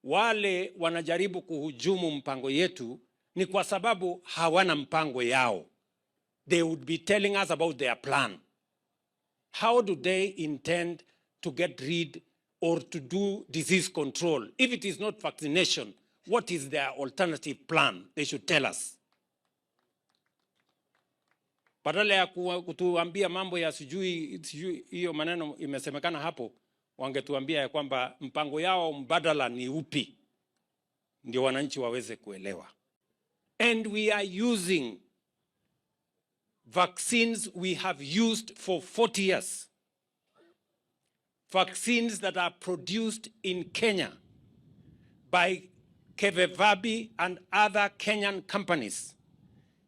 Wale wanajaribu kuhujumu mpango yetu ni kwa sababu hawana mpango yao. They would be telling us about their plan. How do they intend to get rid or to do disease control? If it is not vaccination, what is their alternative plan? They should tell us. Badala ya kutuambia mambo ya sijui sijui hiyo maneno imesemekana hapo, wangetuambia ya kwamba mpango yao mbadala ni upi, ndio wananchi waweze kuelewa. And we are using vaccines we have used for 40 years. Vaccines that are produced in Kenya by KEVEVAPI and other Kenyan companies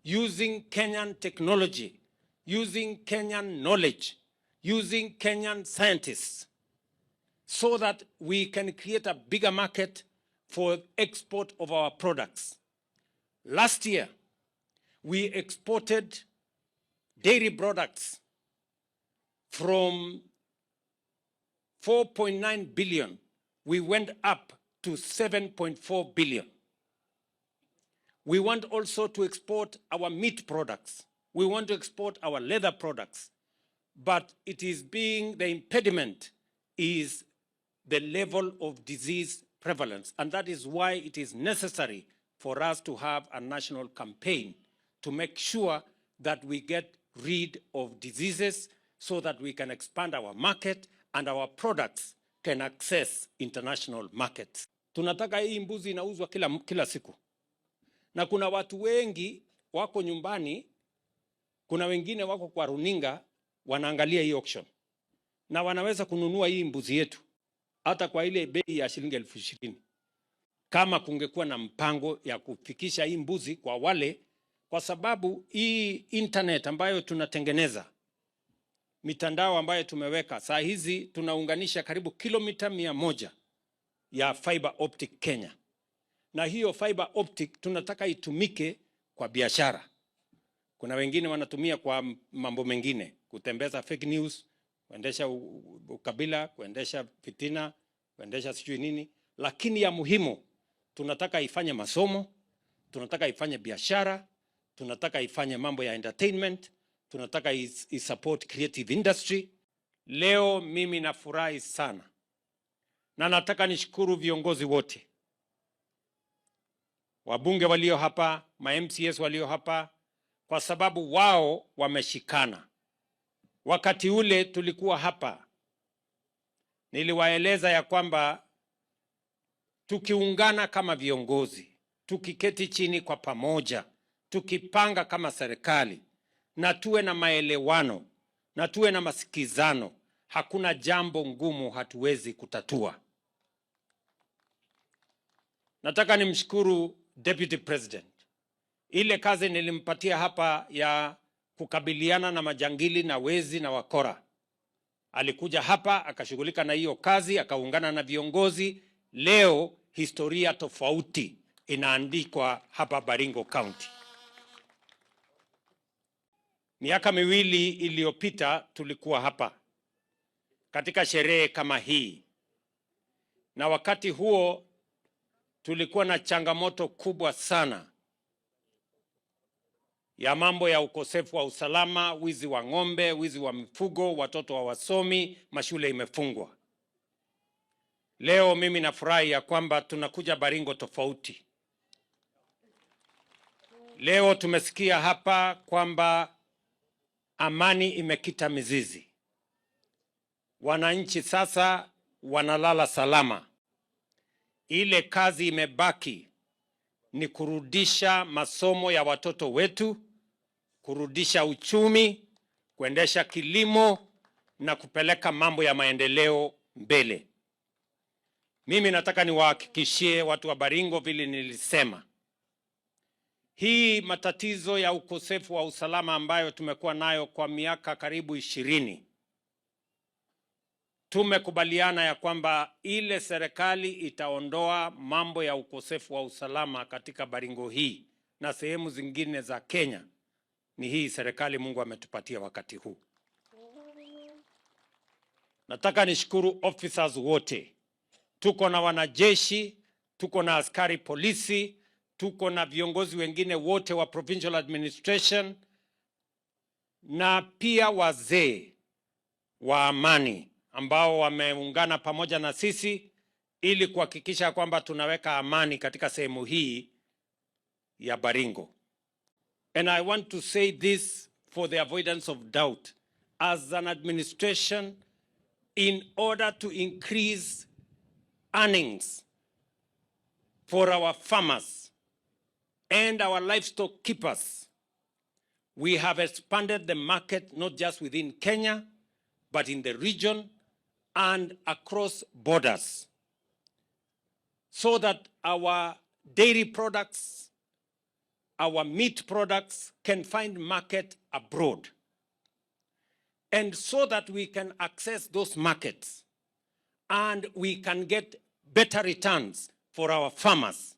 using Kenyan technology, using Kenyan knowledge, using Kenyan scientists, so that we can create a bigger market for export of our products. Last year, we exported dairy products from 4.9 billion. We went up to 7.4 billion. We want also to export our meat products. We want to export our leather products. But it is being, the impediment is the level of disease prevalence. And that is why it is necessary for us to have a national campaign to make sure that we get rid of diseases so that we can expand our market and our products can access international markets. Tunataka hii mbuzi inauzwa kila siku, na kuna watu wengi wako nyumbani, kuna wengine wako kwa runinga wanaangalia hii auction na wanaweza kununua hii mbuzi yetu hata kwa ile bei ya shilingi 20,000 kama kungekuwa na mpango ya kufikisha hii mbuzi kwa wale, kwa sababu hii internet ambayo tunatengeneza, mitandao ambayo tumeweka saa hizi, tunaunganisha karibu kilomita 100 ya fiber optic Kenya, na hiyo fiber optic tunataka itumike kwa biashara. Kuna wengine wanatumia kwa mambo mengine, kutembeza fake news, kuendesha ukabila, kuendesha fitina, kuendesha sijui nini, lakini ya muhimu tunataka ifanye masomo, tunataka ifanye biashara, tunataka ifanye mambo ya entertainment, tunataka isupport creative industry. Leo mimi nafurahi sana na nataka nishukuru viongozi wote, wabunge walio hapa, ma MCAs walio hapa, kwa sababu wao wameshikana. Wakati ule tulikuwa hapa, niliwaeleza ya kwamba tukiungana kama viongozi, tukiketi chini kwa pamoja, tukipanga kama serikali na tuwe na maelewano na tuwe na masikizano, hakuna jambo ngumu hatuwezi kutatua. Nataka nimshukuru Deputy President. Ile kazi nilimpatia hapa ya kukabiliana na majangili na wezi na wakora, alikuja hapa akashughulika na hiyo kazi, akaungana na viongozi. Leo historia tofauti inaandikwa hapa Baringo County. Miaka 2 iliyopita tulikuwa hapa katika sherehe kama hii, na wakati huo tulikuwa na changamoto kubwa sana ya mambo ya ukosefu wa usalama, wizi wa ng'ombe, wizi wa mifugo, watoto hawasomi, mashule imefungwa. Leo mimi nafurahi ya kwamba tunakuja Baringo tofauti. Leo tumesikia hapa kwamba amani imekita mizizi, wananchi sasa wanalala salama. Ile kazi imebaki ni kurudisha masomo ya watoto wetu, kurudisha uchumi, kuendesha kilimo na kupeleka mambo ya maendeleo mbele. Mimi nataka niwahakikishie watu wa Baringo vile nilisema, hii matatizo ya ukosefu wa usalama ambayo tumekuwa nayo kwa miaka karibu 20, tumekubaliana ya kwamba ile serikali itaondoa mambo ya ukosefu wa usalama katika Baringo hii na sehemu zingine za Kenya ni hii serikali Mungu ametupatia wakati huu. Nataka nishukuru officers wote. Tuko na wanajeshi. Tuko na askari polisi, tuko na viongozi wengine wote wa provincial administration na pia wazee wa amani ambao wameungana pamoja na sisi ili kuhakikisha kwamba tunaweka amani katika sehemu hii ya Baringo. And I want to say this for the avoidance of doubt. As an administration, in order to increase earnings for our farmers and our livestock keepers, we have expanded the market not just within Kenya, but in the region and across borders, so that our dairy products, our meat products can find market abroad. And so that we can access those markets and we can get better returns for our farmers,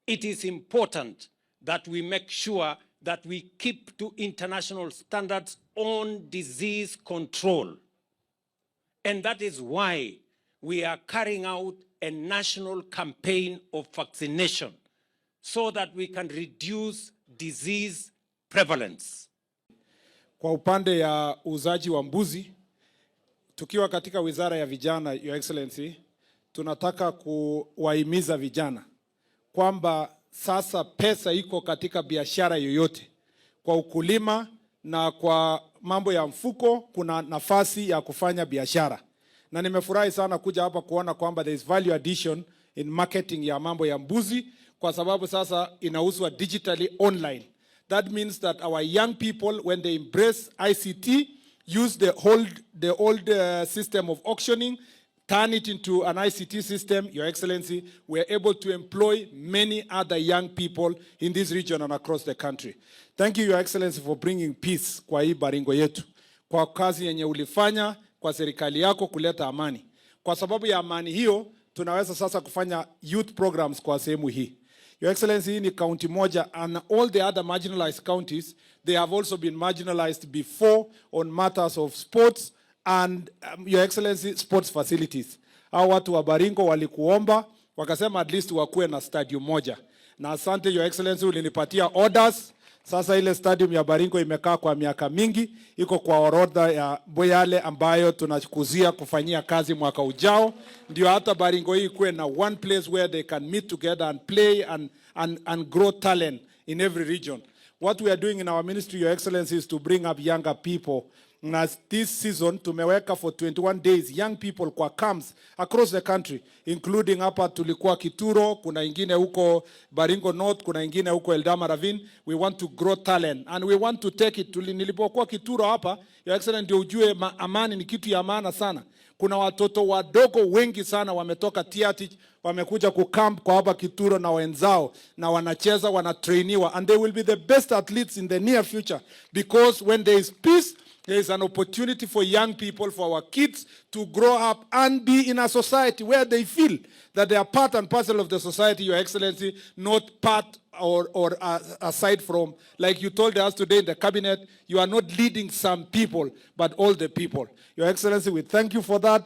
it is important that we make sure that we keep to international standards on disease control. And that is why we are carrying out a national campaign of vaccination so that we can reduce disease prevalence. Kwa upande ya uuzaji wa mbuzi, tukiwa katika wizara ya vijana, Your Excellency, tunataka kuwahimiza vijana kwamba sasa pesa iko katika biashara yoyote, kwa ukulima na kwa mambo ya mfuko, kuna nafasi ya kufanya biashara, na nimefurahi sana kuja hapa kuona kwamba there is value addition in marketing ya mambo ya mbuzi, kwa sababu sasa inauzwa digitally online. That means that our young people, when they embrace ICT, use the old system of auctioning, turn it into an ICT system, Your Excellency, we are able to employ many other young people in this region and across the country. Thank you, Your Excellency, for bringing peace kwa hii Baringo yetu, kwa kazi yenye ulifanya kwa serikali yako kuleta amani. Kwa sababu ya amani hiyo, tunaweza sasa kufanya youth programs kwa sehemu hii. Your Excellency, hii ni county moja and all the other marginalized counties, they have also been marginalized before on matters of sports and Your Excellency, sports facilities. Hao watu wa Baringo walikuomba wakasema at least wakuwe na stadium moja, na asante, Your Excellency, ulinipatia orders. Sasa ile stadium ya Baringo imekaa kwa miaka mingi, iko kwa orodha ya yale ambayo tunakuzia kufanyia kazi mwaka ujao, ndio hata Baringo hii ikuwe na one place where they can meet together and play and grow talent in every region. What we are doing in our ministry, Your Excellency, is to bring up younger people. Na this season tumeweka for 21 days young people kwa camps across the country, including hapa tulikuwa Kituro, kuna ingine huko Baringo North, kuna ingine huko Eldama Ravine. We want to grow talent and we want to take it. Nilipokuwa Kituro hapa, Your Excellency, ndio ujue amani ni kitu ya maana sana. Kuna watoto wadogo wengi sana wametoka Tiaty, wamekuja kucamp kwa hapa Kituro na wenzao, na wanacheza, wanatrainiwa, and they will be the best athletes in the near future, because when there is peace, there is an opportunity for young people, for our kids to grow up and be in a society where they feel that they are part and parcel of the society, Your Excellency, not part or aside from, like you told us today in the cabinet, you are not leading some people, but all the people. Your Excellency, we thank you for that.